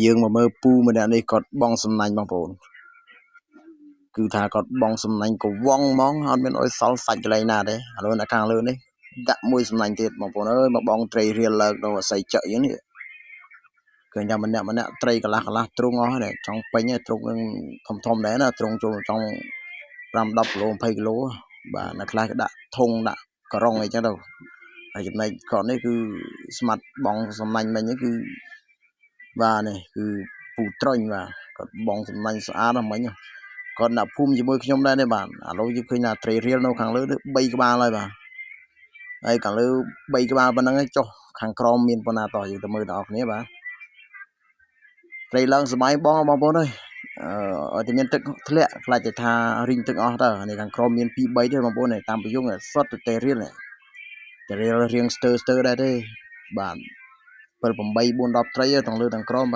យើងមកមើលពូម្នាក់នេះគាត់បងសំណាញ់បងប្អូនគឺថាគាត់បងសំណាញ់កវងហ្មងអត់មានអុយសល់សាច់កន្លែងណាទេឥឡូវនៅខាងលើនេះដាក់មួយសំណាញ់ទៀតបងប្អូនអើយមកបងត្រីរៀលលើកដល់អស័យចឹកយ៉ាងនេះឃើញថាម្នាក់ម្នាក់ត្រីកន្លះកន្លះទ្រុងអស់ហើយចង់ពេញហើយទ្រុងនឹងធំធំដែរណាទ្រុងចូលចង់5 10គីឡូ20គីឡូបាទនៅខ្លះគេដាក់ធុងដាក់ក្រុងអីចឹងទៅហើយចំណែកគាត់នេះគឺស្មាត់បងសំណាញ់មិញគឺបាទនេះគឺពូត្រុញបាទគាត់បងសំណាញ់ស្អាតណាស់មិញគាត់ដាក់ភូមិជាមួយខ្ញុំដែរនេះបាទឥឡូវយើងឃើញថាត្រីរៀលនៅខាងលើនេះ3ក្បាលហើយបាទហើយខាងលើ3ក្បាលប៉ុណ្ណឹងចុះខាងក្រោមមានប៉ុណ្ណាតោះយើងទៅមើលដល់អ្នកគ្នាបាទត្រីឡើងសบายបងបងប្អូនអើយអឺឲ្យតែមានទឹកធ្លាក់ខ្លាចតែថារីងទឹកអស់ទៅនេះខាងក្រោមមាន2 3ទេបងប្អូនតាមប្រយុងសុទ្ធតែរៀលតែរៀលរៀងស្ទើស្ទើដែរទេបាទ7 8 4 10ត្រីទាំងលើទាំងក្រោម។